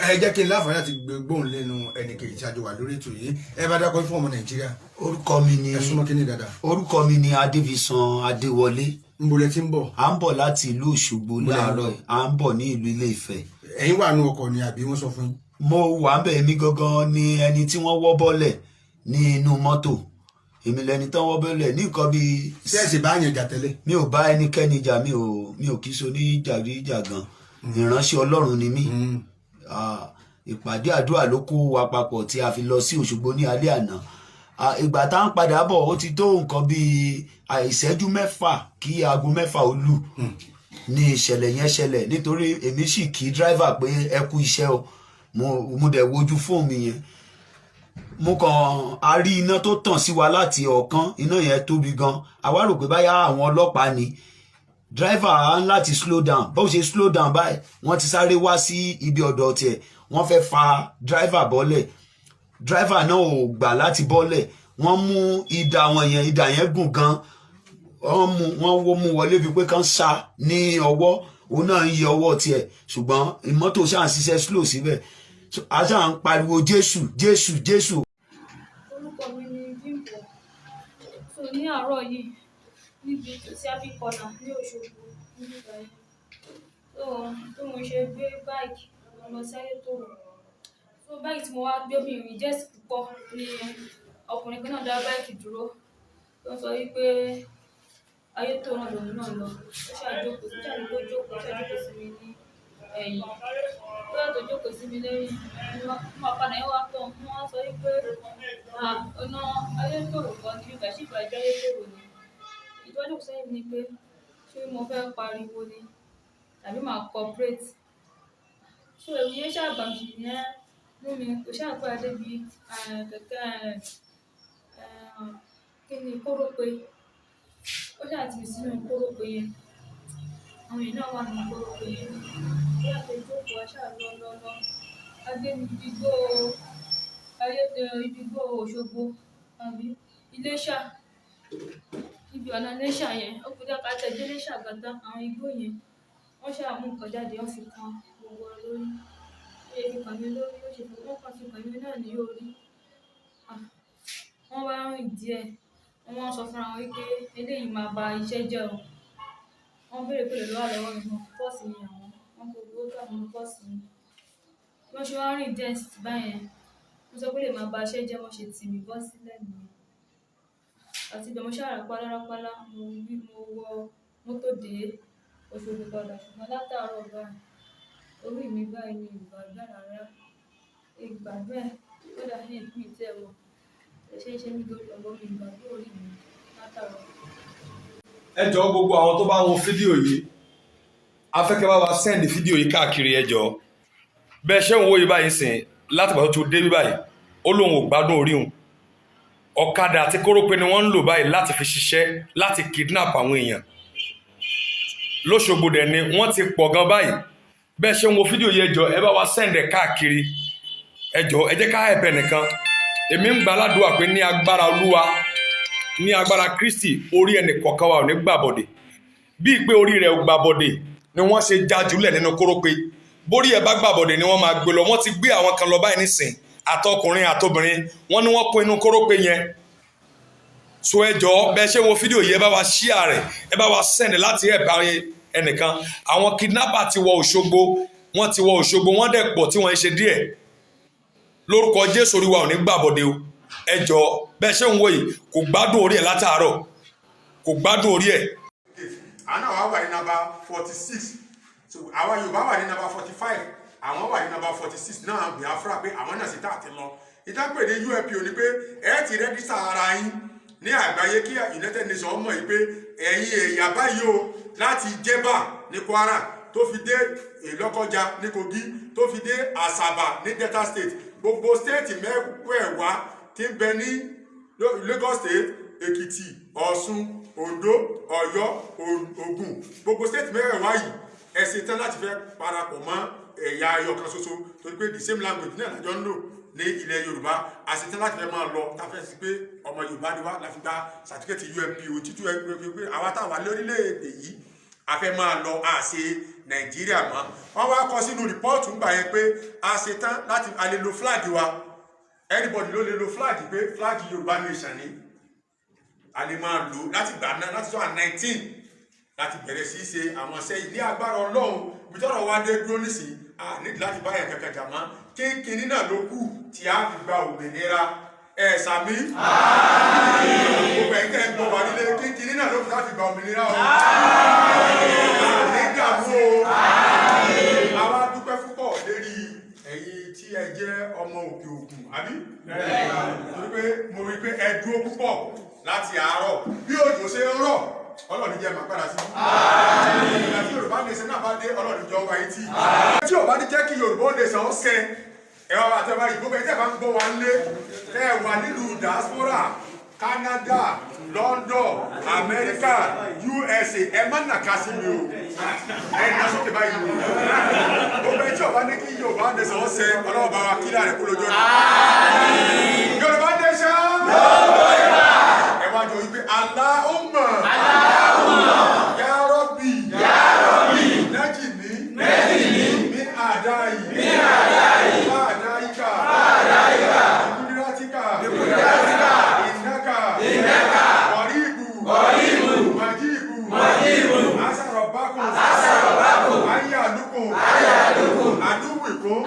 Ẹ jẹ́ kí n láǹfààní àti gbóhùn lẹ́nu ẹnì kejì tí a jọ wà lórí ètò yìí. Ẹ bá dákọ́ fún ọmọ Nàìjíríà. Orúkọ mi ni Ẹ súnmọ́ kínní dáadáa. Orúkọ mi ni Adéfisàn Adéwọlé. Ń bolẹ̀ tí ń bọ̀? À ń bọ̀ láti ìlú Òṣogbo láàárọ̀ yìí. À ń bọ̀ ní ìlú Ilé Ifẹ̀. Ẹ̀yin wà nù ọkọ̀ ni àbí wọ́n sọ fún yín? Mo wà ń bẹ̀. Èmi gangan ni ẹni tí wọ́n wọ́ bọ́lẹ̀ ní inú mọ́tò. Èmi lẹni tán wọ́ bọ́lẹ̀ ní nǹkan bíi Ṣé ẹ sì bá yẹn jà tẹ́lẹ̀? Mi ò bá ẹnikẹ́ni jà. Mi ò kí so ní jàgídíjàgan. Ìránṣẹ́ Ọlọ́run ni mí. Ìpàdé àdúrà ló kó wa papọ̀ tí a fi lọ sí Òṣogbo ní alẹ́ àná. Ìgbà tá à ń padà bọ̀, ó ti tó nǹkan bíi ìṣẹ́jú 6 kí aago 6 ó lù ní ìṣẹ̀lẹ̀ yẹn ṣẹlẹ̀, nítorí èmi sì kí driver pé ẹ kú iṣẹ́ o. Mo dẹ̀ wojú fóònù mi yẹn, mo kàn a rí iná tó tàn sí wa láti ọ̀kan. Iná yẹn tóbi gan. A wá rò pé báyà àwọn ọlọ́pàá ni. Driver á ń láti slow down. Bó ṣe slow down báyìí, wọ́n ti sáré wá sí ibi ọ̀dọ̀ tiẹ̀, wọ́n fẹ́ fa driver bọ́lẹ̀. Driver náà ò gbà láti bọ́lẹ̀. Wọ́n mú idà wọn yẹn, idà yẹn gùn gan. Wọ́n mú, wọ́n wó mú wọlé bíi pé kán sá ní ọwọ́. Òun náà ń yẹ ọwọ́ tiẹ̀, ṣùgbọ́n mọ́tò ṣáà ń ṣiṣẹ́ slow síbẹ̀. So, a ṣáà ń pariwo, "Jésù, Jésù, Jésù." Orúkọ mi ni Bímbọ́. So ní àárọ̀ yìí, níbi tòsí Happy Corner ní Òṣogbo níbí báyìí, so bí mo ṣe gbé bike, mo lọ sí Ayétòrò. So bike tí mo wá gbé, mi rìn jẹ́ púpọ̀ ní ọkùnrin kan náà dá bike dúró, tó ń sọ wípé Ayétòrò náà lòun náà lọ. Ó ṣáà jókòó, ó ṣáà ní kó jókòó, ó ṣáà jókòó sí mi ní ẹ̀yìn. Bóyá tó jókòó sí mi lẹ́yìn, mo ọ̀kadà yẹn wá tán, wọ́n wá sọ wípé, "Ah, ọ̀nà Ayétòrò kan ní bíbá ṣì ìbàjẹ́ Ayétòrò ni." Ìtọ́jú jókòó sẹ́yìn ni pé ṣé mo fẹ́ pariwo ni tàbí màá cooperate. So ẹ̀rù yẹn ṣáà bà mí yẹn mú mi kò ṣáà pé adé bí kẹ̀kẹ́, kí ni, kórópè. Ó ṣáà tì mí sínú kórópè yẹn. Àwọn èèyàn náà wà nínú kórópè yẹn. Bóyá tó jókòó, a ṣáà lọ lọ lọ. A dé ibi igbó ayé, ibi igbó Òṣogbo àbí Iléṣà. Ibi ọ̀nà Iléṣà yẹn, ó kù díẹ̀ ká tẹ̀ dé Iléṣà gangan, àwọn igbó yẹn. Wọ́n ṣáà mú nǹkan jáde, wọ́n fi kan gbogbo wa lórí. Ó ṣe fi kàn mí lórí, ó ṣe fi, wọ́n kàn fi kàn mí náà ní orí. Ah! Wọ́n wá rìn díẹ̀, wọ́n wá ń sọ fúnra wọn wípé eléyìí máa ba iṣẹ́ jẹ́ o. Wọ́n béèrè pé èló ló wà lọ́wọ́ mi, mo fi purse mi hàn wọ́n. Wọ́n kó gbogbo owó tó wà nínú purse mi. Bí wọ́n ṣe wá rìn díẹ̀ báyẹn, wọ́n sọ pé lè máa ba iṣẹ́ jẹ́, wọ́n ṣe tì mí bọ́ sílẹ̀ nìyẹn. Àti ibẹ̀ mo ṣáà rápálá rápálá, mo rí, mo wọ mọ́tò dé Òṣogbo padà. Ṣùgbọ́n látàárọ̀ báyìí, orí mi báyìí mi ò gbàdúrà rárá. Mi ò gbàdúrà ẹ̀, kódà mi ì tí ẹ mọ̀. Ẹ ṣe ń ṣe mí lórí ọgbọ́n, mi ò gbàdúrà orí mi látàárọ̀. Ẹ jọ̀ọ́, gbogbo àwọn tó bá ń wo fídíò yìí, a fẹ́ kẹ́ bá wa send fídíò yìí káàkiri. Ẹ jọ̀ọ́, bẹ́ẹ̀ ṣé ń wo yìí báyìí sìn, láti pàtó tó dé bí báyìí, ó lóun ò gbádùn orí òun. Ọ̀kadà àti kórópè ni wọ́n ń lò báyìí láti fi ṣiṣẹ́, láti kidnap àwọn èèyàn. Lóṣogbo dẹ̀ ni wọ́n ti pọ̀ gan báyìí. Bẹ́ẹ̀ ṣe ń wo fídíò yìí, ẹ jọ̀ọ́, ẹ bá wa send ẹ̀ káàkiri. Ẹ jọ̀ọ́, ẹ jẹ́ ká ẹ̀bẹ̀ nìkan. Èmi ń gbà ládùúgbà pé ní agbára Olúwa, ní agbára Kristi, orí ẹnì kọ̀ọ̀kan wa ò ní gbàbọ̀dè. Bíi pé orí rẹ̀ ò gbàbọ̀dè ni wọ́n ṣe já jùlẹ̀ nínú kórópè. Bórí ẹ̀ bá gbàbọ̀dè ni wọ́n máa gbé lọ. Wọ́n ti gbé àwọn kan lọ báyìí nísìn, àtọkùnrin àtobìnrin, wọ́n ní wọ́n kó inú kórópè yẹn. So ẹ jọ̀ọ́, bẹ́ẹ̀ ṣe wo fídíò yìí, ẹ bá wa share rẹ̀, ẹ bá wa send láti ẹ̀ bá ẹnìkan. Àwọn kidnapper ti wọ Òṣogbo, wọ́n ti wọ Òṣogbo, wọ́n dẹ̀ pọ̀ tí wọ́n ń ṣe díẹ̀. Lórúkọ Jésù, orí wa ò ní gbàbọ̀dé o. Ẹ jọ̀ọ́, bẹ́ẹ̀ ṣe ń wò yìí, kò gbádùn orí ẹ̀ látàárọ̀, kò gbádùn orí ẹ̀. Àwọn náà wá wà ní number 46. So àwa Yorùbá wà ní number 45, àwọn wà ní number 46 náà, Biafra, pé àwọn náà sì tá àti lọ. Ìdápè ní UNPO ni pé ẹ ti register ara yín ní àgbáyé kí United Nations mọ̀ yìí pé ẹ̀yin èèyàn báyìí o, láti Jẹ́bà ní Kwara tó fi dé Ìlọ́kọjà ní Kogi tó fi dé Àsàbà ní Delta State, gbogbo state mẹ́wẹ̀ẹ̀wá tí ń bẹ ní Lagos State, Èkìtì, Ọ̀ṣun, Oǹdó, Ọ̀yọ́, Ògùn, gbogbo state mẹ́wẹ̀ẹ̀wá yìí, ẹ ṣe tán láti fẹ́ parapọ̀ mọ́ ẹ̀yà ayọ̀ kan ṣoṣo, torí pé the same language náà lájọ ń lò ní ilẹ̀ Yorùbá. A ṣe tán láti fẹ́ máa lọ táfẹ́ sí pé ọmọ Yorùbá ni wá láti gba certificate UNPO títú pé àwa táwa lórílẹ̀‐èdè yìí, a fẹ́ máa lọ, a ṣe Nàìjíríà mọ́. Wọ́n wá kọ sínú report ńgbà yẹn pé a ṣe tán láti a lè lo flag wa. Anybody ló lè lo flag, pé flag Yorùbá nation ni a lè máa lò láti gbà náà, láti 2019 láti bẹ̀rẹ̀ sí í ṣe àwọn iṣẹ́ yìí. Ní agbára Ọlọ́run, ibi tọ́rọ̀ wá dé dúró nísìnyí, a nídìí láti bá yẹn kankan jà mọ́. Kínkínní náà ló kù tí a fi gba òmìnira. Ẹ sàmí, gbogbo ẹ̀yin tẹ́ ń gbọ́ wà nílé, kínkínní náà ló kù tá a fi gba òmìnira o. Ní dààmú o. Àwa dúpẹ́ púpọ̀ lérí ẹ̀yin tí ẹ jẹ́ ọmọ òkè òkun, àbí? Torí pé mo rí i pé ẹ dúró púpọ̀ láti àárọ̀ bí òjò ṣe ń rọ̀. Ọlọ́run jẹ́ màá padà sí. Ìgbà tí Yorùbá nation náà bá dé, Ọlọ́run jọ wáyé tí. Tí ò bá ní jẹ́ kí Yorùbá nation ó ṣẹ, ẹ wá wá tẹ́ bá yìí, gbogbo ẹ̀ tẹ́ bá ń gbọ́ wa nílé, tẹ́ ẹ wà nílùú diaspora, Canada, London, America, USA, ẹ má nàka sí mi o, ẹ nà sókè báyìí o. Gbogbo ẹ̀ tí ò bá ní kí Yorùbá nation ó ṣẹ, Ọlọ́run bá wa kílà rẹ̀ kó lójó náà. Yorùbá nation, ẹ wá jọ wípé Allahumma ya Rabbi najini min a'da'i a'da'ika biqudratika innaka qaribu majibu asa rabbakum an yahlukum aduwwikum.